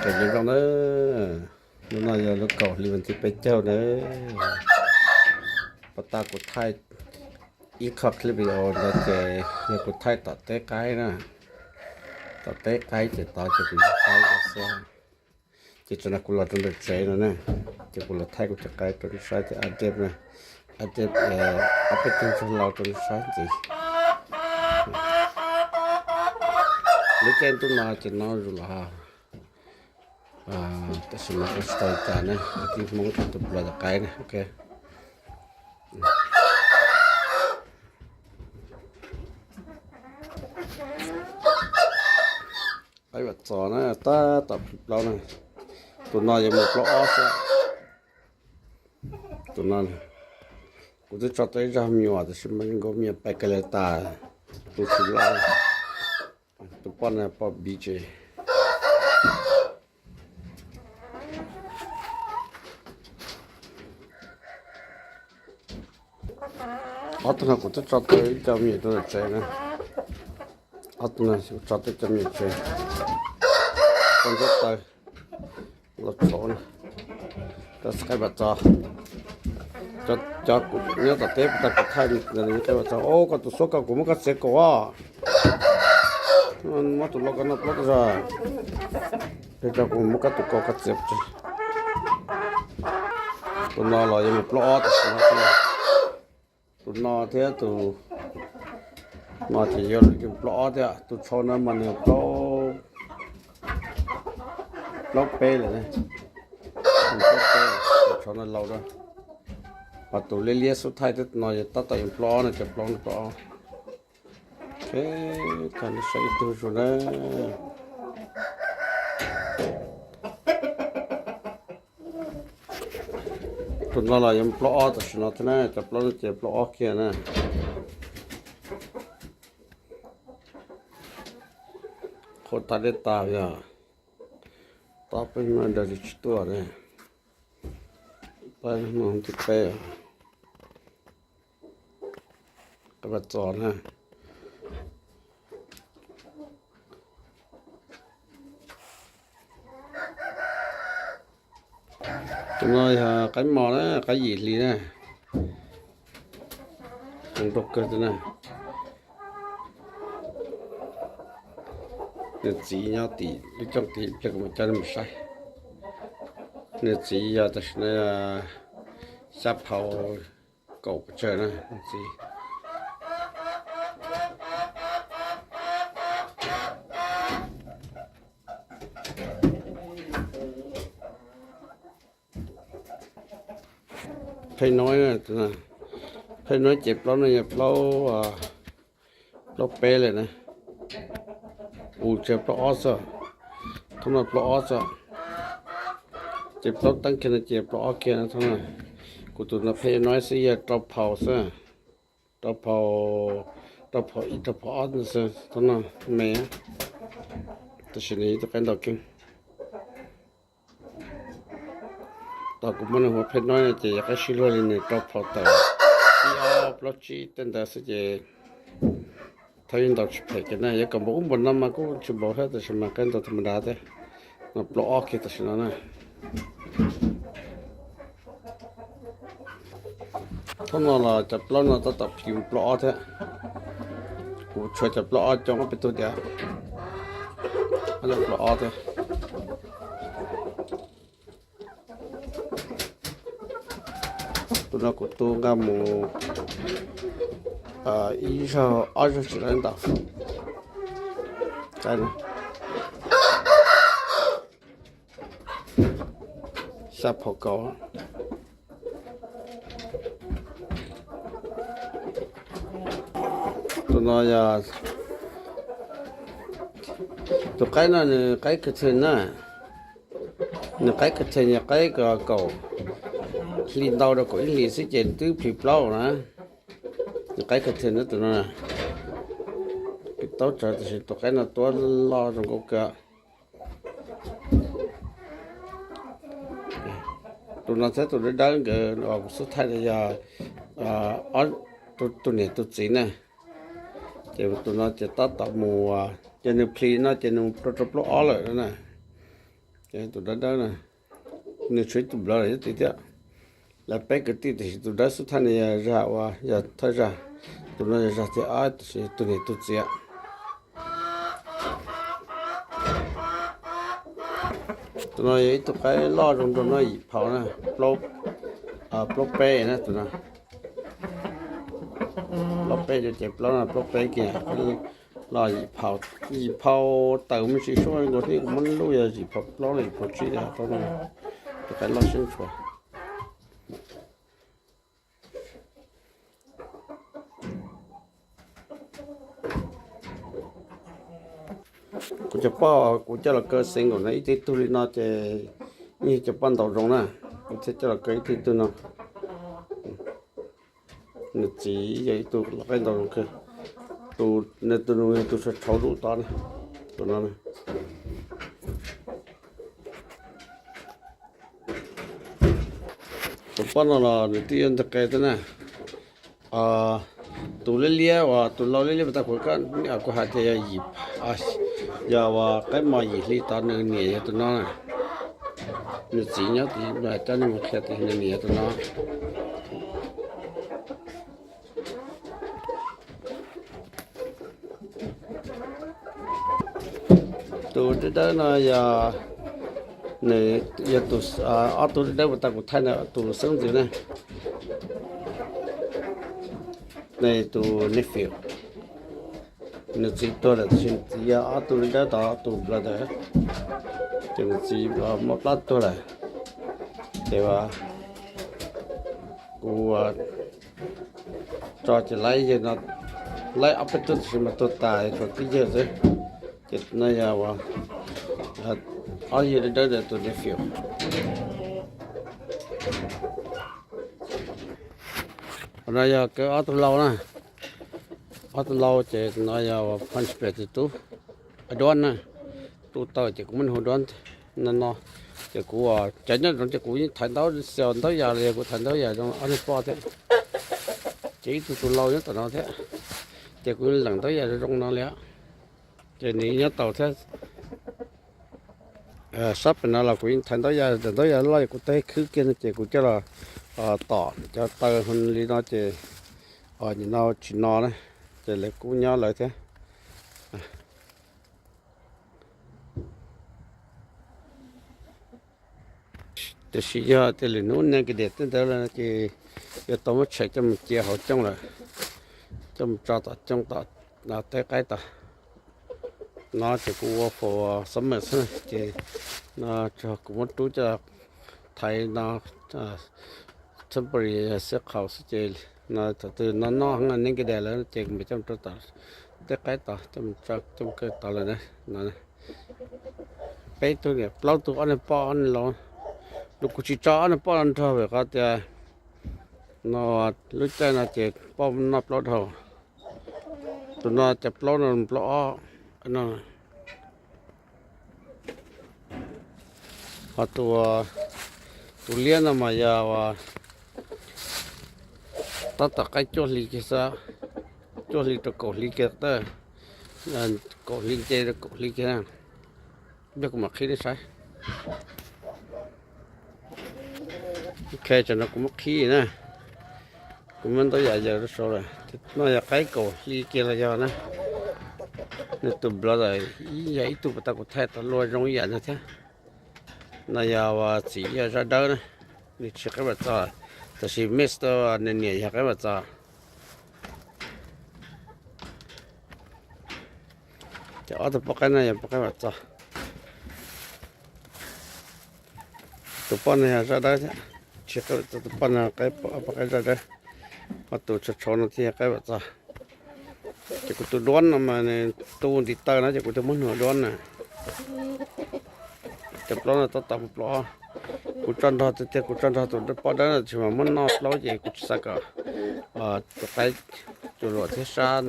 Ces zoo na, lub no yog lub kaum hli vas thib peb caug na. Pas tas kuv thaij ib qho clip video ntawd ces yog kuv thaij tom teb qaib na. Tom teb qaib ces tod ces kuv yog qaib xwb. Ces tsam no kuv los rau ntawm tsev no na, ces kuv los thaij kuv cov qaib rau nej saib tias update na, update ob peb tug ntsuag laus rau nej saib ntxiv. Lub caij ntuj no ces no zus los, tam sim no ua tsis tau li cas na, tib Hmoob tus pluas cov qaib na, ok. Qaib Vam Txos na, tab tom plhis plaub na. Tus no yuav mus plaub ob xwb. Tus no, kuv twb tso tau ib zaj me nyuam tab sis mas zoo nkaus me nyuam pais kawg li tas, tus tsis loj, tus poj no poj B J. Ob tug no kuv twb tso tau ib co me nyuam rau tsev na. Ob tug no kuv tso tau ib co me nyuam tsev, tau ntsuab taw los tshov na. Cov qaib Vam Txos, cov kuv nyob tom teb puag ta kuv thaij, qaib Vam Txos, o koj tus xuab koj kuv muab koj txiav kaum os. Muab tus loj koj noj plaub tag zog, ces kuv muab koj tus kaum koj txiav. Tus no los yuav mus plaub ob tam sim no. Tus no thiab tus no ces yuav plaub ob thiab, tus tshov no mas nws plaub peb lawm. Tus tshov no laus lawm. Ho tus liab liab xub thaij thiab no yog tab tom yuav plaub ob no, cov plaub no plaub ob. Tag nej saib ib tug zoo na. Tus no los yuav plaub ob tam sim no thiab na, cov plaub no ces plaub ob kiag na. Qhuav tas dej tas yog tau peb hnub no nrog tsis tuaj ne, peb hnub thib peb. Qaib Vam Txos na. Tus no yog qaib mos na, qaib yim hli na. Zoo nkauj kawg na. Nws txiv nyob tim lub cooj tim pliag kuv mam coj nej mus saib. Nws txiv yog tam sim no xya phaus kaum pes tsawg na nws txiv. Phej Noib, Phej Noib ces plaub no yog plaub, plaub peb lawm na. Ua tsev plaub ob xwb, thoob no plaub ob xwb. Ces plaub teeb kiag no ces plaub ob kiag no. Kuv tus no Phej Noib xwb yog rau phaus xwb, rau phaus, rau phaus ib rau phaus ob xwb, thoob no me. Tab sis nws yog ib tug qaib ntaus keeb. Thaum kuv muab nws hu ua Phej Noib no ces yog qaib sib luag li nws rau phaus tawm ib ob plaub tsib tej ntawd xwb ces thab yeej ntaus tsis phem kiag na. Yog kom npaum ub npaum no mas kuj tsis npaum thiab, tab sis mas qaib ntaus tham ma da thiab. No plaub ob kiag tam sim no na. Thoob no los cov plaub no tab tom plhis plaub ob thiab. Kuv tshuav cov plaub ob coob ob peb tug tiag. Plaub ob thiab. Tus no kuv tu nqa mus ib zaug ob zaug tsis tau ntau. Xya phaus kaum. Tus no yog, tus qaib no nws qaib kawg theem na. Nws qaib kawg theem, nws qaib kaum hli ntau rau kaum ib hlis xwb ces twb plhis plaub na. Nws qaib kawg theem na tus no. Taub tsawv tab sis tus qaib no tuab loj zoo nkauj kawg. Tus no thiab tus dawb dawb nkawd uas kuv xub thaij no yog tus niam tus txiv na. Ces tus no ces tab tom mus Ces nws plhis no ces nws rau rau plaub ob lawm na. Ces tus dawb dawb na, nws tshuav ib tug nplawv lawm thiab. Lawv peb kwv tij tiam sis tus dawb xub thawj no yog zag, ua yog thawj zag. Tus no yog zag thib ob tiam sis tus niam tus txiv. Tus no yog ib tug qaib loj zoo nraug no, yim phau na, plaub peb na tus no. Plaub peb ces plaub no plaub peb kiag, los yim phau, yim phau tawm me ntsis suab nkaus thiab, kuv muab lub yog yim phau plaub los yim phau tsib, tus qaib loj siab ntshua. Kuv cov poj kuv coj los kaw single no ib tug tug li no ces yeej cov poj ntaus zoo na, kuv thiaj coj los kaw ib tug tug no. Nws txiv yog ib tug qaib ntaus zoo kawg. Tus, nws tus nus yog tus tshauv lub tod na, tus no. Tus poj no los nws twb yuav nteg qe thiab na. Tus liab liab uas tus lau liab liab puas tau kuv, kuv hais tias yog yim, yog uas qaib mos yim hli tod nws niam yog tus no na. Nws txiv nyob tid, coj nej mus qhia tias nws niam yog tus no. Tus dawb dawb no yog, nws yog tus, ob tug dawb dawb puas tau kuv thaij ntawd tus xeeb ntxwv na. Nws tus nephew, nws txiv tuag lawm tab sis nws txiv yog ob tug dawb dawb tod tus brother, ces nws txiv muab plab tuag lawm. Ces kuv tso ces laib yawg no, laib ob peb tug tab sis mas tuag tas tshuav tib yawg xwb. Ces no yog ob yawg dawb dawb tus nephew. Qhov no yog kaw ob tug lau na. Ob tug lau ces no yog uas Punch Bag tus tub, Aduab na. Tub tau ces kuv muab nws hu Aduab no no. Ces kuv cov nyob zoov ces kuv yeej thaiv ntaub xyaw ntaub yas los yog kuv thaiv ntaub yas zoo ob niag poj thiab. Ces ib tug tus lau nyob tom no thiab. Ces kuv lees ntaub yas zoo no li. Ces nws nyob tau thiab. Sab pem no los kuv yeej thaiv ntaub yas, ntaub yas loj kuv tau khwb kiag no ces kuv coj los tom cov taw li no ces nim no tsis no na, ces lawv kuj nyob lawv thiab. Tiam sis yog tias lwm hnub neeg kis diam tej ntawd lawm ces yuav tau muab tshem coj mus cia hauv cooj lawm, coj mus tso tom cooj tom teb qaib tod. No ces kuv ua for summer xwb ces no tso kuv muab rub coj thaiv no temporary xib qhaus xwb ces no thaum twg no noj heev neeg kis diam lawm ces kuv mam coj mus rau tom teb qaib tod, coj mus kaw tod lawm na. Peb tug niam plaub tug ob niag poj ob niag lau. Nws kuv tsis tso ob niag poj no nrog vim qhov tias no lub caij no ces poj noj plaub dhau. Tus no ces plaub no plaub ob no. Ho tus, tus liab no mas yog tab tom qaib cuaj hli kiag xwb, cuaj hli rau kaum hli kiag, kaum hli nce rau kaum hli kiag. Yog kuv mam qhib nej saib. Ok, tsam no kuv muab qhib na. Kuv muab ntaub yas yaws rau saud lawm. No yog qaib kaum hli kiag los yog na. Nws tus brother ib yam ib tug puas tau kuv thaij tau luaj zoo ib yam no thiab. No yog txiv yog zaj dawb na, nws tsis qaib vam txos, tab sis mix tau nws niam yog qaib vam txos. Ces ob tug poj qaib no yog poj qaib vam txos. Tus poj no yog zaj dawb thiab, tsis qaib vam txos, tus poj no qaib, poj qaib zaj dawb, ho tus tshauv tshauv no thiaj yog qaib vam txos. Ces kuv tus duab no mas nws tu ntiv taw no ces kuv thiaj muab nws duab na. Cov plaub no tab tom mus plaub, kuv tso nrog tiag tiag, kuv tso nrog tus poj dawb no tsis mas muab noj plaub ces kuv tsis xav kom tus qaib cua luam thiab sab,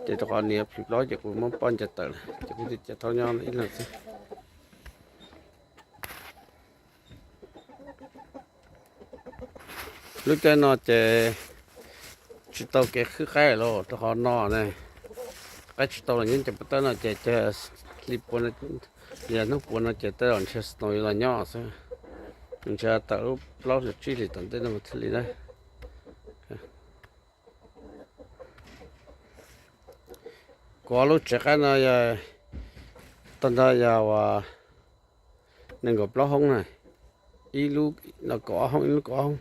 ces rau qhov nws yuav plhis plaub ces kuv muab poj ncaws tawm lawm ces kuv thiaj cia thaub nyob ib leeg xwb. Lub caij no ces tsis tau kev khwb qaib lawm rau qhov no ne, qaib tsis tau los nyob cov puas tawb no ces cog hli pua, yog hnub pua no ces tej zaum ntshe snow yuav los nyob xwb. Ntshe tawm lub plaub hlis tsib hlis tom ntej no thiaj li na. Kuv ob lub tsev qaib no yog tag nrho yog uas nees nkaum plaub hoob na, ib lub no kaum ob hoob, ib lub kaum ob hoob.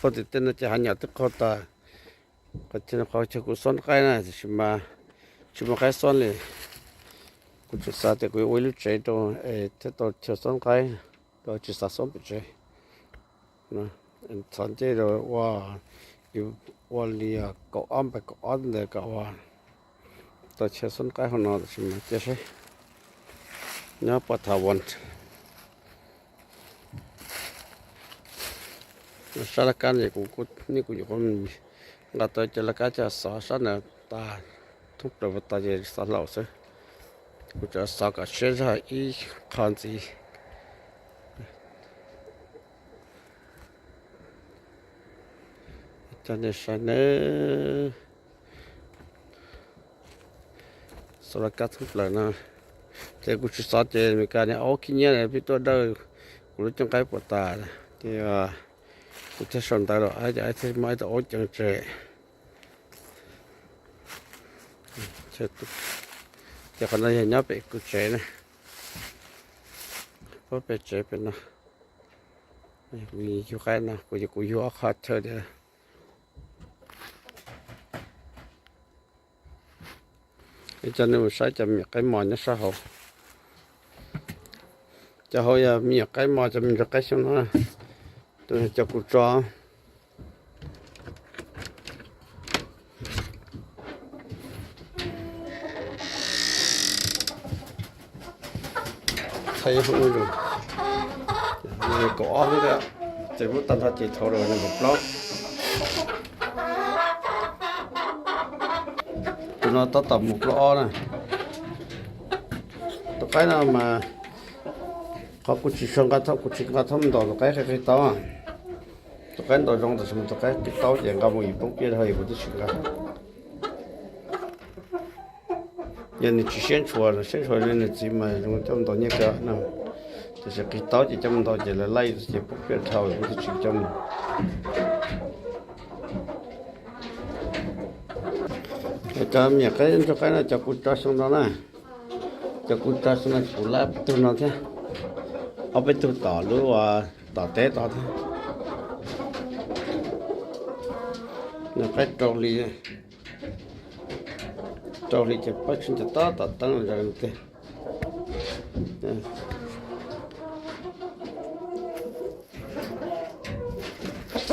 Qhov tim tej no ces hav nyom twb qaug tas, qhov chaw kuv xob qaib na tiam sis mas tsis muaj qaib xob li. Kuv tsuas xav tias kuv yuav ua ib lub tsev rau es thiaj tau chaw xob qaib, tsis xav xob pem tsev. Txhob ncej rau ua, ua li kaum ob npaim kaum ob ntawd kom ua tau chaw xob qaib hauv no tab sis mas cia seb nyob puas thaum ua. Sab laj kab no kuv, nej kuv nyuam qhuav nqa tau cov laj kab coj xov sab ntawd tas, thoob plaws puas tas ces xov laus xwb. Kuv tsuas xov kom siab zog ib qho ntxiv. Coj nej saib nawb. Xov laj kab thoob plaws no, ces kuv tsis xov ces Meskas niag aub khib nyiab pheej tuaj dawj kuv lub cooj qaib puas tas, ces kuv thiaj sau ntawv los ces thiaj muab ib tug aub ceev tseg. Ces qhov no yog nyob pem kuv tsev na, puag pem tsev pem no. Kuv yug qaib no, kuv, kuv yug ob qho chaw tias. Coj nej mus saib cov me nyuam qaib mos nyob sab hauv. Cov hauv yog me nyuam qaib mos, cov me ntsuag qaib xyoob no, tus cov kuv tso. Thaij hauv, kaum ob xwb, ces muab tag nrho ces thaum rau nees nkaum plaub. Tus no tab tom mus plaub ob na. Tus qaib no mas qhov kuv tsis tshua nqa, kuv tsis nqa thoob ntaus tus qaib qig qig taub. Tus qaib ntaus zoo tab sis mas tus qaib qig taub ces nqa mus yus poob piaj dhau yus kuv twb tsis nqa. Yog nws tsis siab ntshua, siab ntshua li nws txiv mas zoo coj ntaus nyiaj kawg no. Tiam sis qig taub ces coj mus ntaus ces lawv laij ces poob piaj dhau kuv twb tsis coj mus. Cov me nyuam qaib ntsuag qaib no cov kuv tso xyoo no na, cov kuv tso xyoo no kuv lab peb tug no thiab, ob peb tug tom lub, tom teb tod thiab. Nws qaib rau hli, rau hli ces pab tsis nco tab tom teeb los tiag.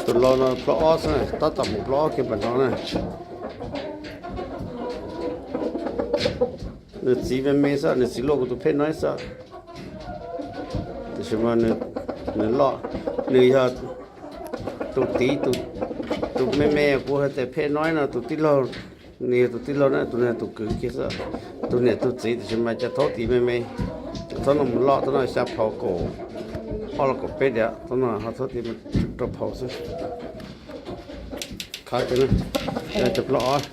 Tus laus no plaub ob xwb, tab tom mus plaub ob kiag pam no na. Nws txiv me me xwb, nws txiv luaj kuv tus phej noib xwb. Tiam sis mas nws loj, nws yog tus txiv, tus me me kuv hais tias phej noib no tus tij laug, nws yog tus tij laug na, tus no tus kwv kiag xwb. Tus niam tus txiv tiam sis mas cov thaub txiv me me, cov thaub no mus loj, thaub no xya phau kaum ob los kaum peb diam, thaub no ho thaub txiv rau phau xwb. Khav cov plaub ob,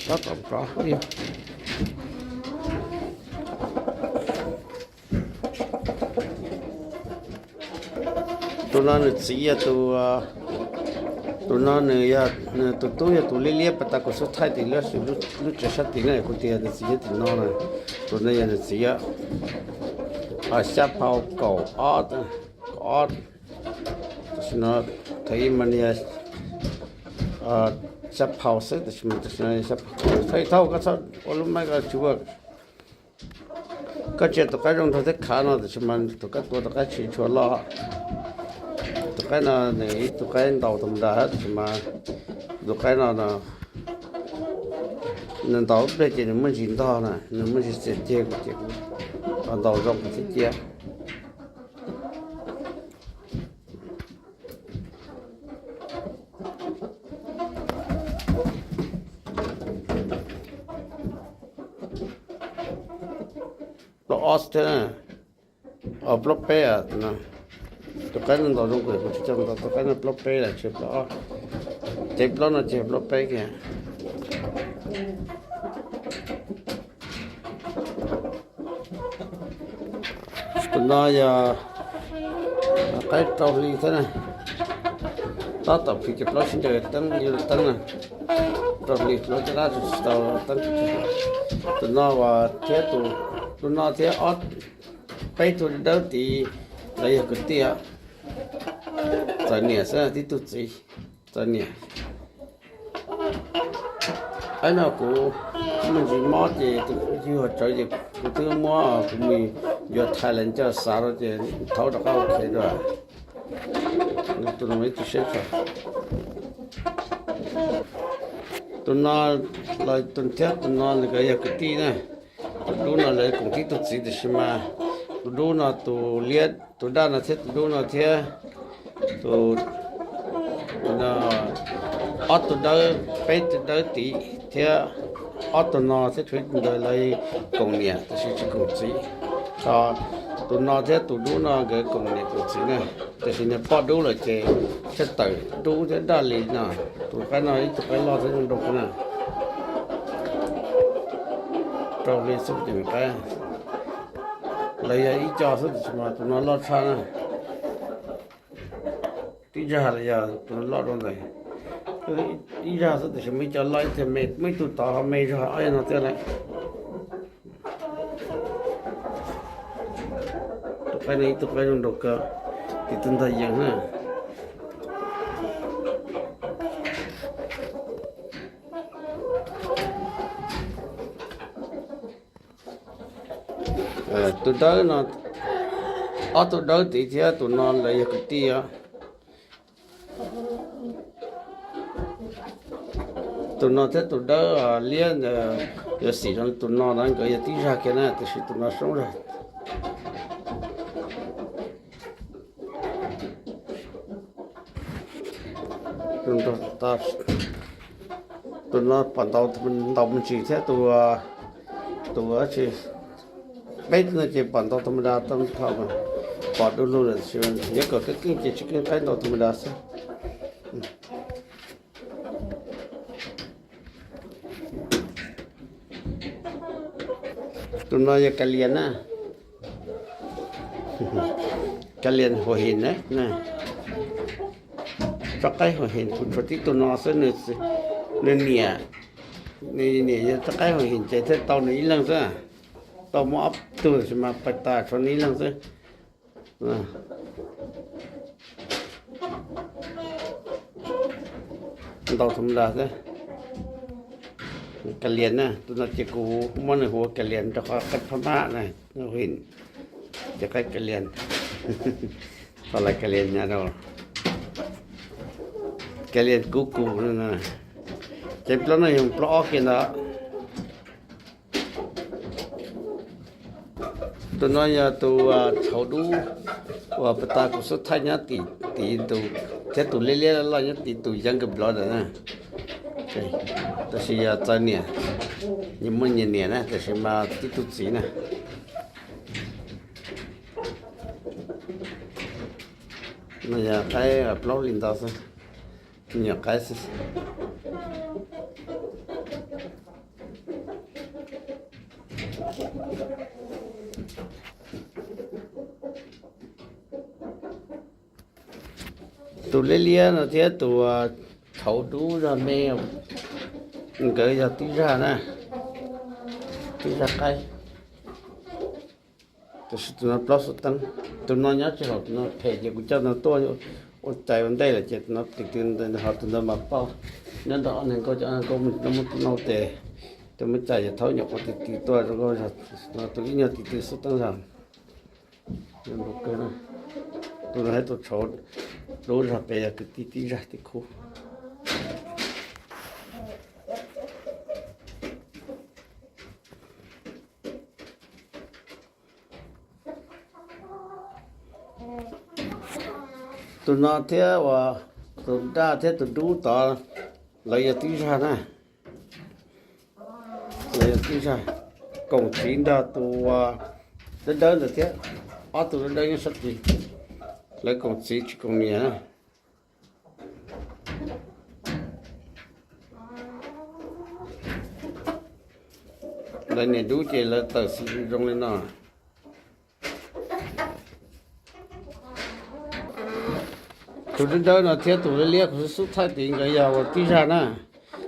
tab tom plaub ob. Tus no nws txiv yog tus, tus no nws yog, tus tub yog tus liab liab pas tas kuv xub thaij tim lub tsev sab tid na, kuv tias nws txiv nyob tim no na. Tus no yog nws txiv, xya phau kaum ob, kaum ob. Tam sim no thaum ib mas nws yog xya phau xwb, tam sim no thaum ib thaum koj txhob ua lub maij koj tsis ua. Koj tsis yog tus qaib zoo nraug thiab khav no, tab sis mas tus qaib tua tus qaib tsis tshua loj. Tus qaib no nws ib tug qaib ntaus tau nrad, tab sis mas tus qaib no nws ntaus ib pliag ces nws muaj ntsis ntog na, nws muaj ntsis txias ceg ces ntaus zoo thiab cia. Plaub ob xwb thiab, plaub peb. Tus qaib no ntaus zoo kuv tsis coj ntaus, tus qaib no plaub peb lawm tsis plaub ob. Cev plaub no ces plaub peb kiag. Tus no yog qaib rau hli thiab na. Tab tom phim ces plaub sib ncaws teeb li teeb na. Rau hli plaub caj dab tsis tau teeb. Tus no uas thiab tus, tus no thiab ob, peb tug dawb tid los yog kwv tij. Txawm niam xwb tib tug txiv, txawm niam. Qaib no kuv muaj ntsis mob ces tus yug tsawv ces kuv twb muab kuv mus yuav thais lawm coj xav rau ces thaub rov qab ua ke dua. Tus no ib tug siab tso. Tus no los tus thiab tus no nkawd yog kwv tij na. Tus dub no lawv koom tib tug txiv tiam sis mas tus dub no tus liab, tus daj no thiab tus dub no thiab tus, ob tug dawb, peb tug dawb tid thiab ob tug no thiab tshuav ib tug ntawd lawv koom niam tab sis tsis koom txiv. Ho tus no thiab tus dub no nkawd koom niam koom txiv na. Tiam sis niag poj dub lawm ces tshaj tawm dub thiab daj li no. Tus qaib no ib tug qaib loj thiab zoo nraug kawg na. Rau li xwb ces qaib, lawv yog ib co xwb tiam sis mas tus no loj tshaj na. Tib zag los yog tus no loj dua ntawd. Ib zag xwb tiam sis muaj ib co loj ib tug me, muaj ib tug tod ho me zog ob yam no thiab lawm. Tus qaib no ib tug qaib zoo nraug kawg, tis tug ntag yees na. Tus dawb no, ob tug dawb tid thiab tus no lawv yog kwv tij os. Tus no thiab tus dawb liab ntawd yuav xim zoo li tus no na, nkawd yog tib zag kiag na, tiam sis tus no soob zog. Tus no pom ntaus me ntsis thiab tus, tus dab tsi, peb no ces pom ntaus tha ma da tau, pom du lug lawm, yuav kom keej keej ces tsis keej, qaib ntaus tha ma da xwb. Tus no yog Kas Lias na. Kas Lias Huam Him na. Tsob qaib Huam Him kuv tshuav tib tug no xwb, nws niam, nws niam yog tsob qaib Huam Him ces thiaj tau nws ib leeg xwb. Tau muaj ob tug tab sis mas pais tas tshuav nws ib leeg xwb. Ntaus tha ma da xwb. Kas Lias na, tus no ces kuv muab nws hu ua Kas Lias rau qhov qaib phab mab na, Huam Him ces qaib Kas Lias. Tau lawv Kas Lias nyab rau, Kas Lias kuv kuv. Ces plaub no yog plaub ob kiag ntawd. Tus no yog tus tshauv dub uas pas tas kuv xub thaij nyob tim tus, thiab tus liab liab loj nyob tim tus yeeb kawg nplov ntawd na. Tab sis yog txawv niam, nyias muaj nyias niam na, tab sis mas tib tug txiv na. No yog qaib plaub hli ntau xwb, me nyuam qaib xwb. Tus liab liab no thiab tus tshauv dub zog me, nkawd yog tib zag na, tib zag qaib. Tab sis tus no plaub xuab teeb, tus no nyob tsis haum, tus no phem ces kuv coj tus no tuaj ua cai ua ntej lawm ces tus no tis tw, ho tus ntawd mas poj nyob nrog ob niag nkauj, cov nkauj muab tus no tes, tus muab cai ces thaub nyuam qhuav tis tw tuaj rau nkauj zog, tus ib nyuag tis tw xuab teeb zog. Tus no thiab tus tshauv dub zog pem yog kwv tij tib zag tib khub. Tus no thiab uas tus daj thiab tus dub tod, lawv yog tib zag na. Lawv yog tib zag, koom txiv nrog tus dawb dawb ntawd thiab, ob tug dawb dawb nyob sab tid, lawv koom txiv tsis koom niam na. Lawv niam dub ces lawv tawm xim zoo li no. Tus dawb dawb no thiab tus liab liab kuv xub xub thaij tid nkawd yog ua tib zaj na.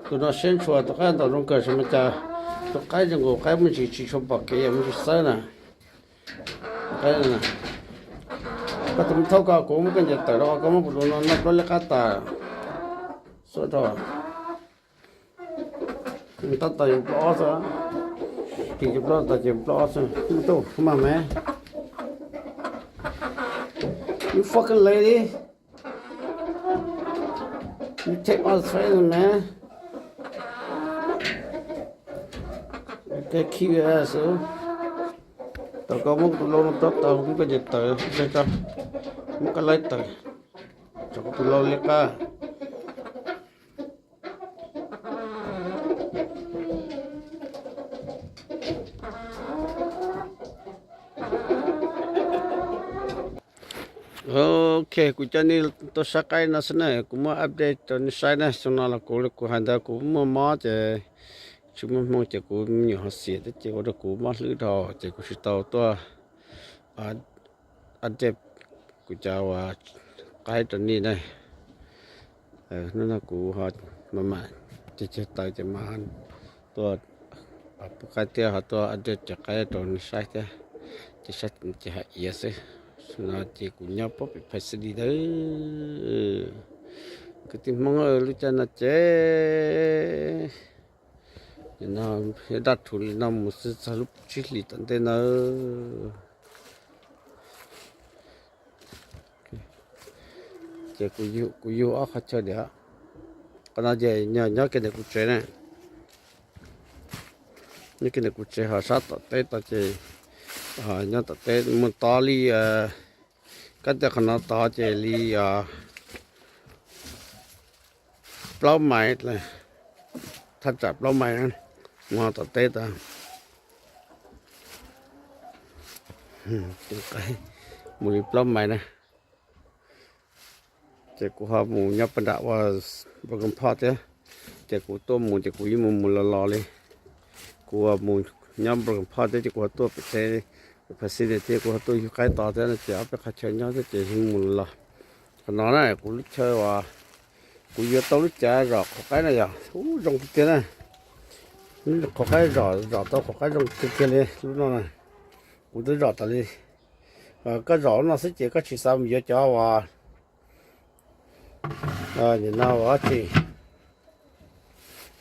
Tus no siab ntshua, tus qaib ntaus zoo kawg, sis mas cas tus qaib zoo nkaus, qaib muaj ntsis tsis tshua pom kev, yog muaj ntsis xawb na. Koj tus thauj ko kuv muab koj ncaws tawm rau, koj muab kuv tus no noj plaub liab qab tas. Xub rau. Tab tom yus plaub ob xwb, ris yus plaub tas ces plaub ob xwb. Tuj, come on, man. You fucking lady. You take my training, man. Cái cute ass. Tau koj muab tus lau no rau tau, muab koj ncaws tawm, muab koj laib tawm, tso koj tus lau liab qab. Ok, kuv coj nej tuaj saib qaib no xwb na, kuv muab update rau nej saib na. Xyoo no los kuv, kuv hais ntawd kuv muaj mob ces tsis muaj hmoo ces kuv me nyuam ho xiam thiab ces ua rau kuv mob hlwb dhau ces kuv tsis tau tuaj update kuv cov uas qaib rau nej na. Hnub no kuv ho mam mam ceg ceg taws ces mam tuaj pub qaib thiab ho tuaj update cov qaib rau nej saib thiab. Ces saib ces hais iav xwb. No ces kuv nyob pem Phav City ntawd. Kwv tij Hmoob, lub caij no ces no daj rhuv li no mus xwb txog lub tsib hlis tom ntej na. Ces kuv yug ob qhov chaw diam. Qhov no ces nyob kiag ntawm kuv tsev na. Nyob kiag ntawm kuv tsev ho sab tom teb tod ces nyob tom teb mus tod li, kab tias qhov no tod ces li plaub mais, thaj tsam plaub mais mus tom teb tod. Mus li plaub mais na. Ces kuv ho mus nyob pem nram ua Broken Park thiab. Ces kuv tuaj mus ces kuv yeej mus mus los los li. Kuv mus nyob Broken Park thiab ces kuv ho tuaj pem teb Phav City thiab, kuv ho tuaj yug qaib tod thiab no ces ob peb qhov chaw nyob thiab ces mus los los. Qhov no na kuv lub chaw uas kuv yuav tau lub cav zom qhov qaib no yog ub zoo tiag tiag na. Qhov qaib zom, zom tau qhov qaib zoo tiag tiag li lub no na. Kuv twb zom tas li. Koj zom lub no xwb ces koj tsis xav mus yuav cov uas nim no uas tsis,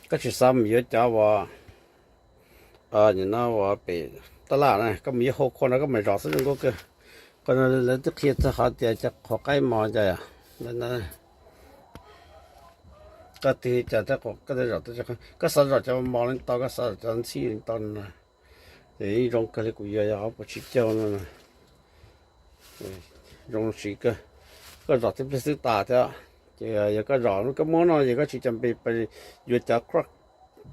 koj tsis xav mus yuav cov uas nim no uas pem tab laj na, koj mus yuav hau khua no koj mam zom xwb zoo nkauj kawg. Qhov no lawv twb qhia txog qhov tias cov qhov qaib mos cas. Koj tig cas thiab koj twb zom, koj xav zom cov mos li tau, koj xav zom cov ntxhib li tau no na. Ces yeej zoo kawg li kuv yuav yog ob puas tsib caug no. Zoo siv kawg, koj zom tib pliag xwb tas thiab. Ces yog koj zom koj muab no ces koj tsis cam pes yuav cov crack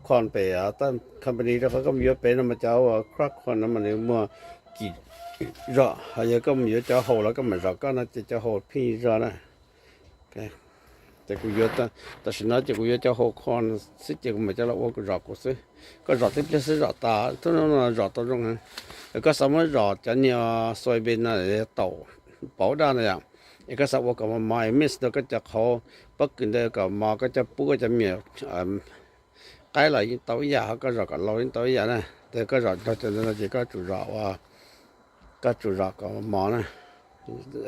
corn pem company rau qhov koj mus yuav pem no mas cov uas crack corn no mas nws muag kim zom, ho yog koj mus yuav cov hau los koj mam zom koj no ces cov hau pheej zom na. Ces kuv yuav, tam sim no ces kuv yuav cov hau corn xwb ces kuv mam coj los ua kuv zom kuv xwb. Koj zom tib pliag xwb zom tas, thaum no zom tau zoo heev. Koj xav muab zom cov niag soybean no taum pauv daj na yom, es koj xav ua kom mos mos es mix rau koj cov qhauv pob kws ntawd kom mos, koj coj pub koj cov me nyuam qaib los yeej tau ib yam, ho koj zom kom laus yeej tau ib yam na. Ces koj zom nrog cov ntawd no ces koj tsum zom ua, koj tsum zom kom mos na,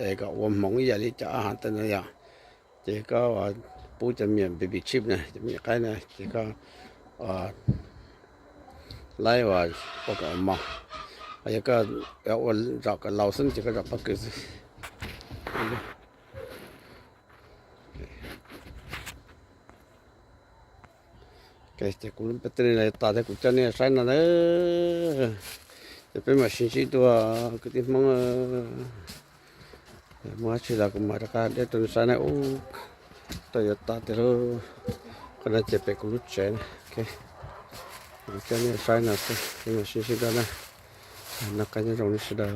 es kom ua hmoov ib yam li cov a ha tej no yom. Ces koj pub cov me nyuam baby sheep na, cov me nyuam qaib na, ces koj laib ua kom mos. Yog koj ua zom kom laus xwb ces koj zom pob kws xwb. Ces kuv peb tej li tas thiab kuv coj nej saib no na. Ces peb mam sib ntsib dua kwv tij Hmoob. Muaj dab tsi los kuv mam rov qab deb rau nej saib na. Ub, tau yuav tas tiag lauj. Qhov no ces pem kuv lub tsev na. Kuv coj nej saib no xwb, peb mam sib ntsib dua na. Noj qab nyob zoo nej sawv daws.